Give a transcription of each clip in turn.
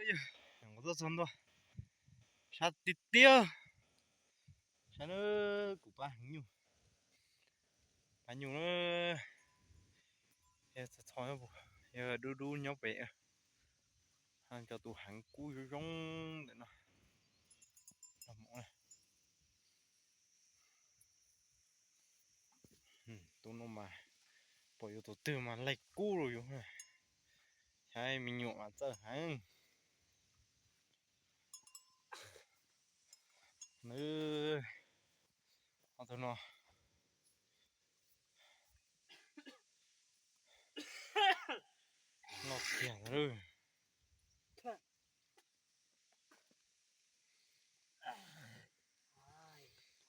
Kuv tuaj txog ntua, sab tiag tiag, sab na, kuv pab heev nyuj, pab nyuj na, yog txho, yog dub dub nyob pem, cov tus heev kub zoo zoo ntawm no. Tus no mas pom yus tus twg mas laig kub rau yus, saib me nyuam mas txawj heev. Nws, ob tug no loj kiag lawm.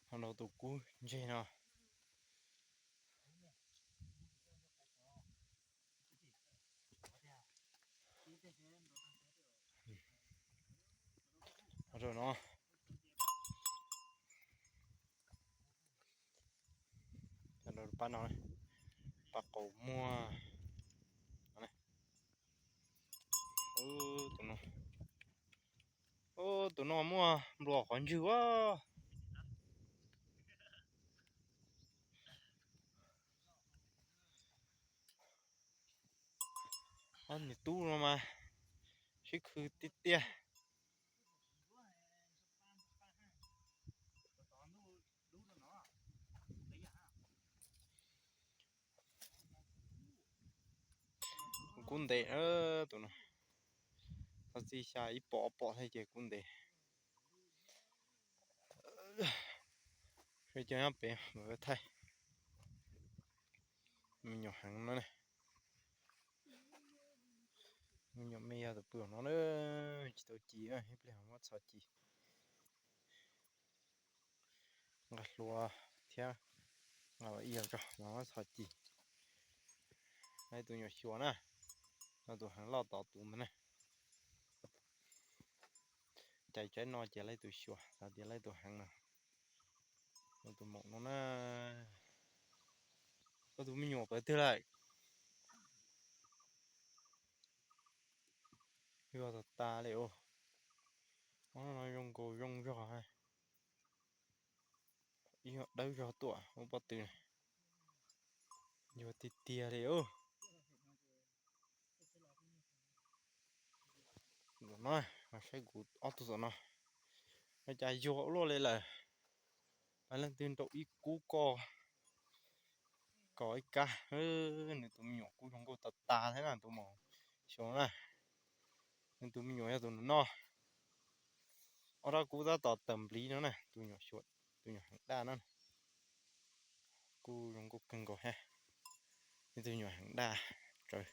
Ho nrau tus kub ntseg no. Rau no, pab no, pab qaum muag. Tus no muaj nplua qhov ntswg a. Ob niag tub no mas sib khw tiag tiag. Kub ntev, tus no txog txij xya ib pom ob pom thiab ces kub ntev. Sawv cov nyob pem mam thaij. Me nyuam heev no ne. Me nyuam me yog tus pw no na, tsis tau ci, ib pliag muab txhos ci. Nqa hlua thiab nqa ib yam tso mas muab txhos ci. Laib tus nyuam xyuas na, no tus heev loj tod tus ntawd na. Cais tsaib no ces laib tus xyuas, xav tias laib tus heev no. Tus maum no na, koj tus me nyuam pawv twg lawm? Yog tas tas li os. Ob no zoo nkaus zoo zog, ib yam dawb zog tuaj ua pob tw. Yuag tiag tiag li os. Tus no, saib kuv ob tug tom no, ua cas yuag ua luaj li lawm. Pab leej twg nrau ib kub ko, kos ib kab. Nws tus me nyuam kub zoo nkauj tas tas thiab na, tus maum xyuas na. Nws tus me nyuam yog tus no. Ob rab kub tab tom tawm npliv no na, tus nyuam xyuas, tus nyuam heev daj no. Kub zoo nkauj kawg nkaus thiab. Ib tug nyuam heev daj tsawv.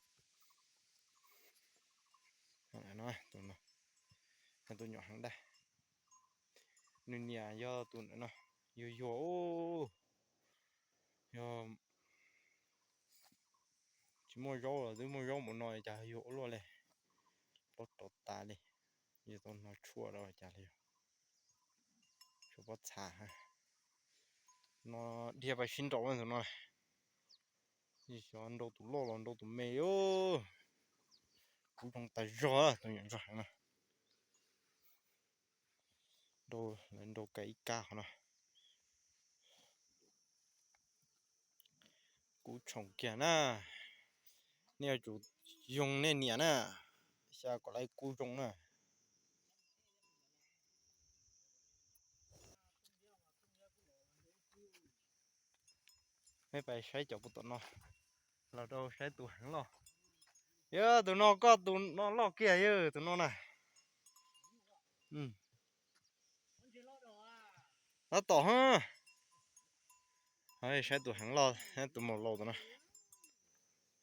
Tus no, tus nyuam heev daj. Nws niam yog tus ntawm no, yuag yuag, yog tsis muaj zaub los twb muaj zaub mus no cas yuag ua luaj li. Plaub rau tas li, yog tau no tshuaj rau cas li. Tshuaj pob txha no, dhia pais sib nraus tus no. Xyov nrau tus loj los nrau tus me os. Kub zoo tas zog tus nyuam ntsuag heev no. Nrau, lawv nrau kiag ib kab qhov no. Kub tshoov kiag na. Nej yuav tsum yoog nej niam na, xyav kom laib kub zoo na. Peb pais saib cov puag tom no, los rau saib tus heev loj. Yog tus no, koj tus no loj kiag yog tus no na. Tab tom, saib tus heev loj, tus maum laus tus no.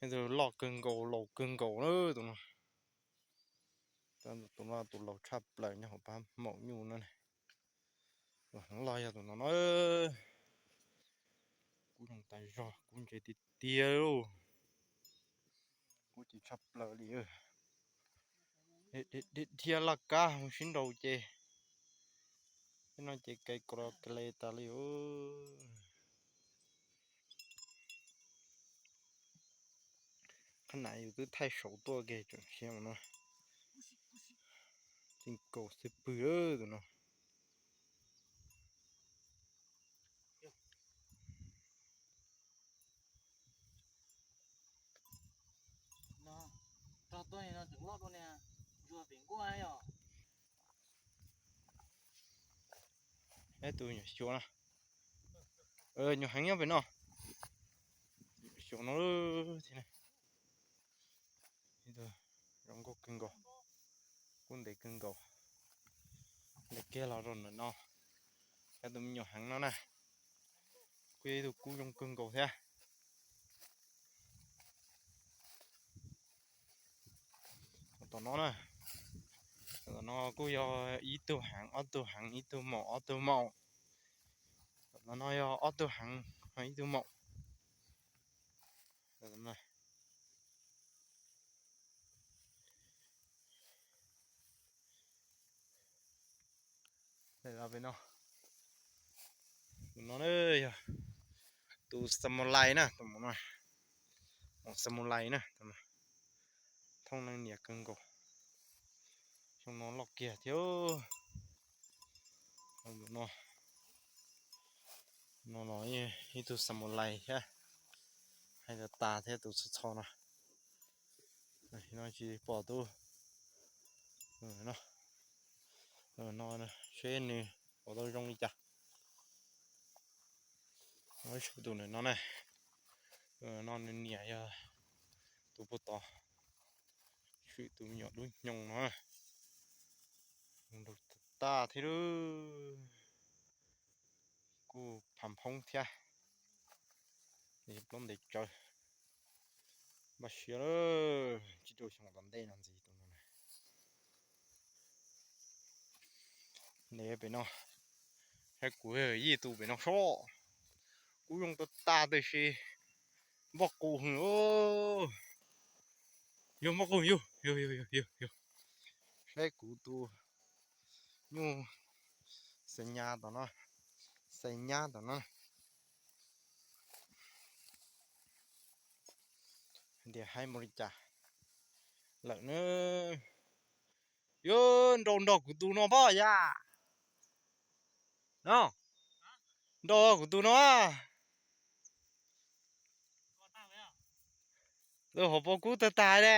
Tus loj kawg nkaus, laus kawg nkaus na tus no. Tus no tus laus tshaj plaws nyob hauv pab maum nyuj no. Tus heev loj yog tus no no. Kub zoo tas zog, kub ntse tiag tiag lauj. Kub ces tshaj plaws li. Dhia laj kab mus sib nraus ces, no ces kev kos ke le tas li. Qhab na yus twb thaij saud tuaj ke tseem siab no. Txij nkaus xwb pwg lawm tus no. Tus nyuam xyuas no, nyuam heev nyob pem no. Xyuas no, zoo nkauj kawg nkaus, kub ntev kawg nkaus. Ntes kiag los rau ntawm no, yog tus me nyuam heev no na, kuj yog ib tug kub zoo kawg nkaus thiab. Tom no na, tom no kuj yog ib tug heev ob tug heev, ib tug maum ob tug maum. Tom no yog ob tug heev ib tug maum. Pem no, tus no yog tus Xamalais na, tus maum no, maum Xamalais na, thoob neeg nias kawg nkaus. Xyoo no loj kiag thiab. No, no los ib tug Xamalais thiab, hais tas tas thiab tus txho txho no. No tsis pom tus no, seb nws ua tau zoo li cas. Tus no na, no nws niam yog tus puag tod, swm tus me nyuam dub nyoos no. Nrau tag thiab lawm. Kuj phav phoob thiab. Plaub ntev tsawv. Npaj siab lawm, tsib rau xyoo tom ntej no ntxiv tus no. Ntes pem no, saib kuv yij tus pem no sob. Kub zoo tag tag tiam sis npoj qus heev. Yog npoj qus yog, yog, yog, yog, yog. Saib kuv tus nyuj xais nyab tom no, xais nyab tom no. Tias haib mus li cas lawm na. Yuav nrau nrog kuv tus no pob yam no, nrau kuv tus no. Lawv hauv paus kub tag tag ne.